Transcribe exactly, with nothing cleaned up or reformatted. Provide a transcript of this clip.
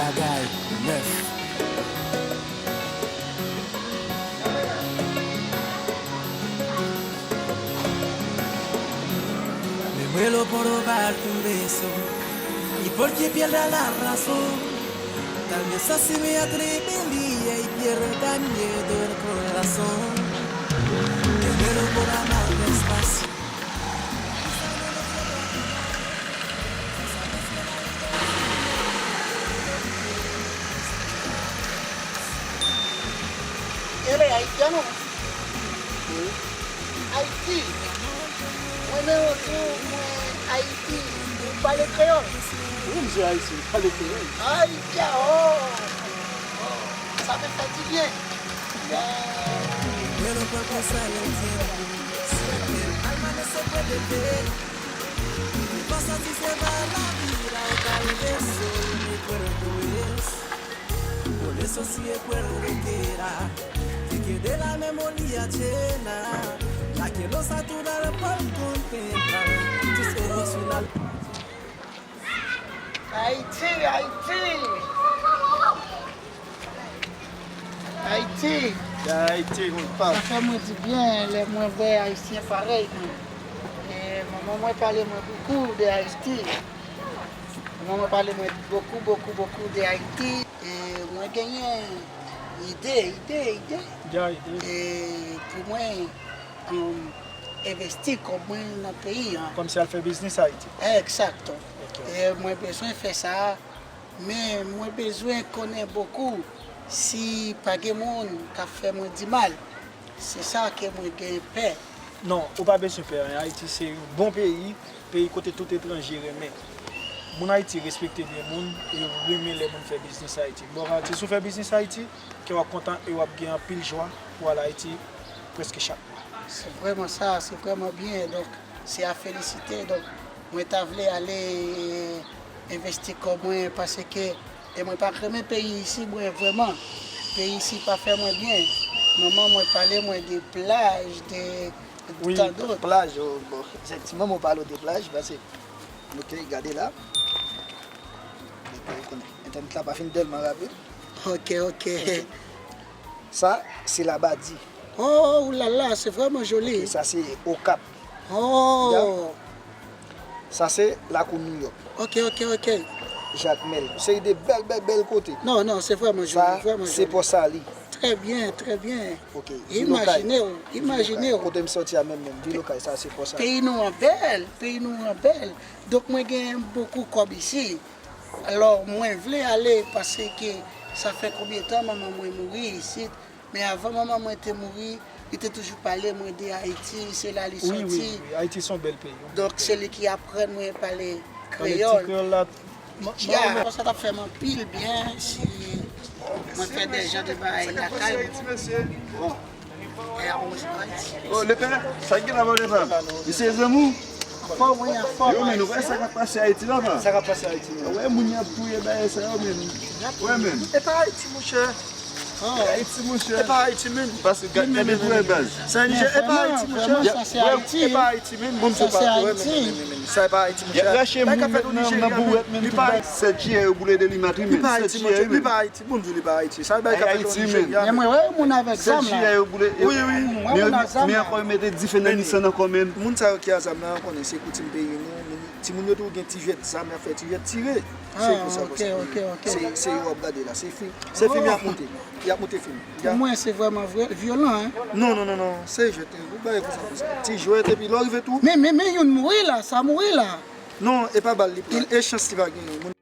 Bagay nèf. Me muero por robar tu beso y porque pierda la razón. Tal vez así me atrevía y pierda miedo el corazón. Me muero por amar despacio. Ele haitiano? Wi. Ayiti. Mwen nan wout mwen Ayiti. Ou pale kreyòl? Wi, m se ayisyen, m pale kreyòl. Ay, dja, oh! Sa fè fè di byen. Pero cuerpo sale el tiempo, si el alma no se puede ver. Pasa si se va la vida o tal vez solo recuerdo es. Por eso si recuerdo queda, que quede la memoria llena, la que lo satura por contemplar, tus ojos y la Ayiti, Ayiti! Ayiti! Ayiti, konpa. Sa fè mwen di byen lè mwen wè Ayisyen parèy mwen. E manman mwen pale mwen bokou de Ayiti. Manman mwen pale mwen bokou, bokou, bokou de Ayiti. E mwen genyen ide, ide, ide. Dja ide. E pou mwen, um, envesti kòb mwen nan peyi an. Kòmsi al fè biznis Ayiti. Egzakto. Ok. E mwen bezwen fè sa, men mwen bezwen konnen bokou si pa gen moun k ap fè mwen di mal. Se sa ke mwen gen pè. Non, ou pa bezwen pè anyen. Ayiti se yon bon peyi, peyi kote tout etranje renmen. Moun Ayiti respekte byen moun e yo renmen lè moun fè biznis Ayiti. Bon, Ayiti, si w fè biznis Ayiti, kè w ap kontan e w ap gen anpil jwa pou w al Ayiti prèske chak mwa. Se vrèman sa, se vrèman byen. Donk, se a felisite. Donk, mwen ta vle ale envesti kò mwen paske e mwen pa renmen peyi isi mwen vrèman. Peyi isi pa fè mwen byen. Manman mwen pale mwen de plaj, de Wi, tan dòt. Plaj, oh, bon, efektivman, mwen pale w de plaj, paske, ok, gade la. Ou konnen, entènèt la pa fin tèlman rapid. Ok, ok. Sa, se Labadi. Oh, oulala, se vrèman joli. Ok, sa, se Okap. Oh. Sa, se lakou Nouyòk. Ok, ok, ok. Jakmèl. Seri de bèl, bèl, bèl kote. Non, non, se vrèman joli, vrèman joli. Sa, se Pòsali. Trè byen, trè byen. Ok, vil Okay. Imajine w, imajine w. Kote m sòti a menm, menm, vil Okay, sa se Pòsali. Peyi nou an bèl, peyi nou an bèl. Donk mwen gen bokou kòb isi. Alò, mwen vle ale paske sa fè konbyen tan manman mwen mouri isit. Men avan manman mwen te mouri, li te toujou pale mwen de Ayiti, se la li sòti. Wi, wi, wi. Ayiti se yon bèl peyi, yon bèl peyi. Donk se li ki aprann mwen pale kreyòl. Pale ti kreyòl la. Ya, sa t ap fè m anpil byen si mwen fè de jan de bagay lakay mwen. Oh, lepè, sa ki gen la, lepè? Misye zanmi w? Anfòm, wi, anfòm. Yo, men, nou wè sa k ap pase Ayiti la, pa? Sa k ap pase Ayiti, men. Wè, moun y ap touye bagay sa yo, men. Wè, men. E pa Ayiti, monchè. E Ayiti, monchè. E pa Ayiti, men. Paske gad, gade tou, baz. Sa Nijè, e pa Ayiti, monchè. Sa se Ayiti. E pa Ayiti, men. Bon, sa se Ayiti. Sa e pa Ayiti, monchè. Y ap rache moun nan, nan bourèt, men, tout bagay. Sèt jiyè yo boule Delimat, wi, men. Sèt jiyè, wi, men. Li pa Ayiti, bon, li pa Ayiti. Sa bay k ap fèt o Nijerya. Men mwen wè yon moun avèk zam la. Wi, wi. Mwen wè moun ak zam la. Men ankò yo mete dife nan Nisan ankò, men. Moun sa yo ki a zam la, yo konnen se koutim peyi nou. Timoun yo tou gen ti jwèt zam, y ap fè ti jwèt tire. Se konsa, konsa. Se, se yo w ap gade la. Se fim, se fim y ap monte. Y ap monte fim. Pou mwen, se vrèman vre, vyolan, en. Non, non, non, non. Se jwèt, ou bay konsa, konsa. Ti jwèt, epi lè w rive tou. Men, men, men, youn mouri la, sa mouri la. Non, e pa bal li pran. E chans li pa genyen.